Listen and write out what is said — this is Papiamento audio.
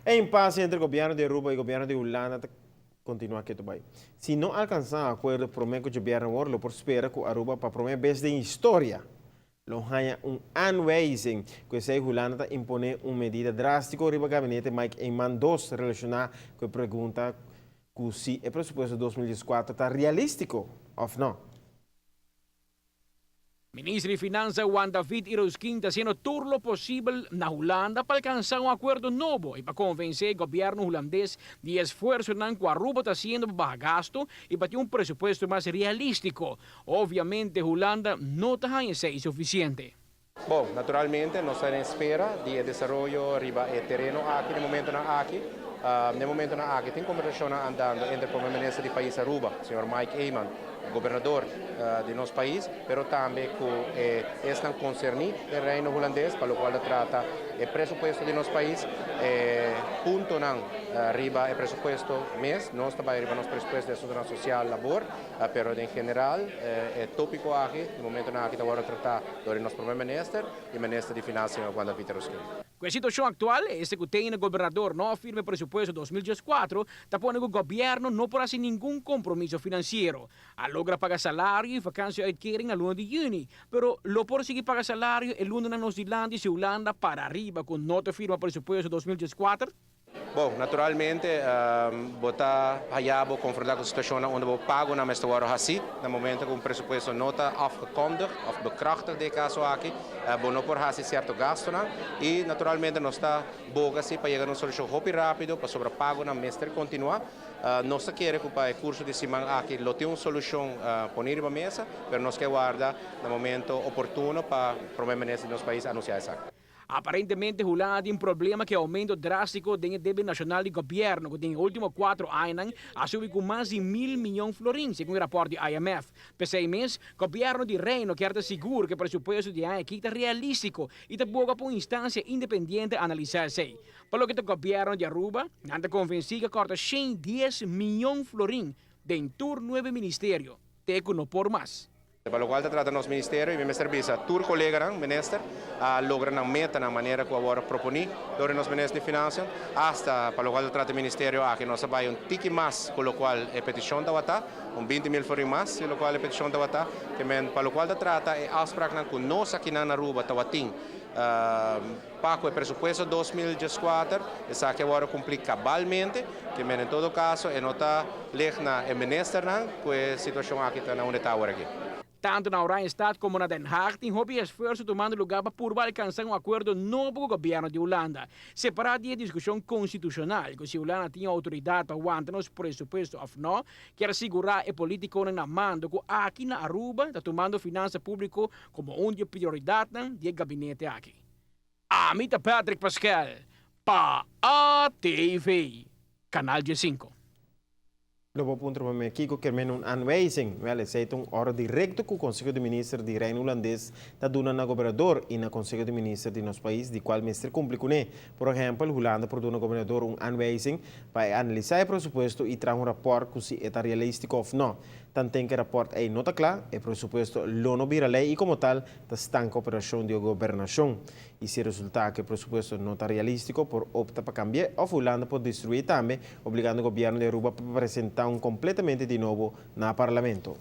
E impasse entre gobierno di Aruba y gobierno di Hulanda ta continua keto bay. Si no alcansa acuerdo prome cu gobierno awor, lo por spera cu Aruba pa prome bes den historia lo haya un aanwijzing. Cu esey Hulanda ta impone un medida drastico riba gabinete Mike Eman 2 relaciona cu e pregunta cu si e presupuesto 2014 ta realistico of no. Minister di Finansa Juan David Yrausquin ta haciendo tur lo posibel na Hulanda pa alcansa un acuerdo nobo y pa convence gobierno hulandes di esfuersonan cu Aruba ta haciendo pa baha gasto y pa tin un presupuesto mas realistico. Obviamente Hulanda no ta haya esey suficiente. Bon, naturalmente, nos ta na espera di desaroyo riba e tereno aki, na e momentonan aki. Na e momentonan aki, tin combersacion andando entre Prome Minister di pais Aruba, señor Mike Eman, gobernador di nos pais, pero tambe cu esnan concerni den Reino Hulandes, pa locual ta trata e presupuesto di nos pais, e puntonan riba e presupuesto mes. Nos ta bay riba nos presupuesto di asuntonan social, labor, pero en general e topico aki, na e momentonan aki ta wordo trata door nos Prome Minister y Minister di Finansa, señor Juan David Yrausquin. Cu e situacion actual, esta cu tin gobernador no a firma presupuesto 2014, ta pone cu gobierno no por haci ningun compromiso financiero. A logra paga salario y vakantieuitkering na luna di juni, pero lo por sigui paga salario e luna nan nos dilanti si Hulanda para riba cu no ta firma presupuesto 2014? Bon, naturalmente, bo ta haya bo confronta cu situacion unda bo pagonan mester wordo haci. Na momento cu un presupuesto no ta afgekondigd of bekrachtigd den caso aki, bo no por haci cierto gastonan y naturalmente nos ta boga si pa yega na un solucion hopi rapido pasobra pagonan mester continua. Nos ta kere cu pa e curso di siman aki lo tin un solucion poni riba mesa, pero nos ke warda na momento oportuno pa Prome Minister di nos pais anuncia esaki. Aparentemente, Hulanda tin problema cu aumento drastico den e debe nacional di gobierno, cu den ultimo 4 aña a subi cu mas di 1000 miyon florin, segun e rapport di IMF. P'esey mes, gobierno di Reino kier ta sigur cu e presupuesto di aña aki ta realistico y ta boga pa un instancia independiente analisa esey. Pa loke ta gobierno di Aruba, nan ta convenci cu corta 110 miyon florin den tur nuebe ministerio, te cu no por mas. Pa locual ta trata nos ministerio y minister bisa tur coleganan minister a logra nan meta na manera cu awor proponi door nos minister di Finansa, hasta pa locual ta trata ministerio aki nos a bay un tiki mas cu locual e peticion tawata, un 20 mil florin mas cu locual e peticion tawata, kiermen pa locual ta trata e afspraaknan cu nos aki na Aruba tawatin pa cu e presupuesto 2014, esaki a wordo cumpli cabalmente, kiermen en todo caso e no ta lig na e ministernan cu e situacion aki ta na unda ta awor aki. Tanto na Oranjestad como na Den Haag tin hopi esfuerso tumando luga pa purba alcansa un acuerdo nobo cu gobierno di Hulanda. Separa di discusion constitucional, cu si Hulanda tin autoridad pa wanta nos presupuesto of no, kier sigura e politiconan na mando cu aki na Aruba ta tumando finansa publico como un di prioridad di gabinete aki. Ami ta Patrick Pascal, pa ATV, Canal G5. Lo bo puntra pa mi kico kiermen un aanwijzing. Wel, esey ta un ordo directo cu Conseho di Minister di Reino Hulandes ta duna na gobernador y na Conseho di Minister di nos pais, di cual mester cumpli cu ne. Por ehempel, Hulanda por duna gobernador un aanwijzing pa analisa e presupuesto y traha un rapport cu si ta realistico of no. Tanten cu e rapport ey no ta cla, e presupuesto lo no bira ley y como tal ta stanca operacion di gobernacion. Y si resulta cu e presupuesto no ta realistico, por opta pa cambia of Hulanda por destrui tambe, obligando gobierno di Aruba pa presenta un completamente di nobo na parlamento.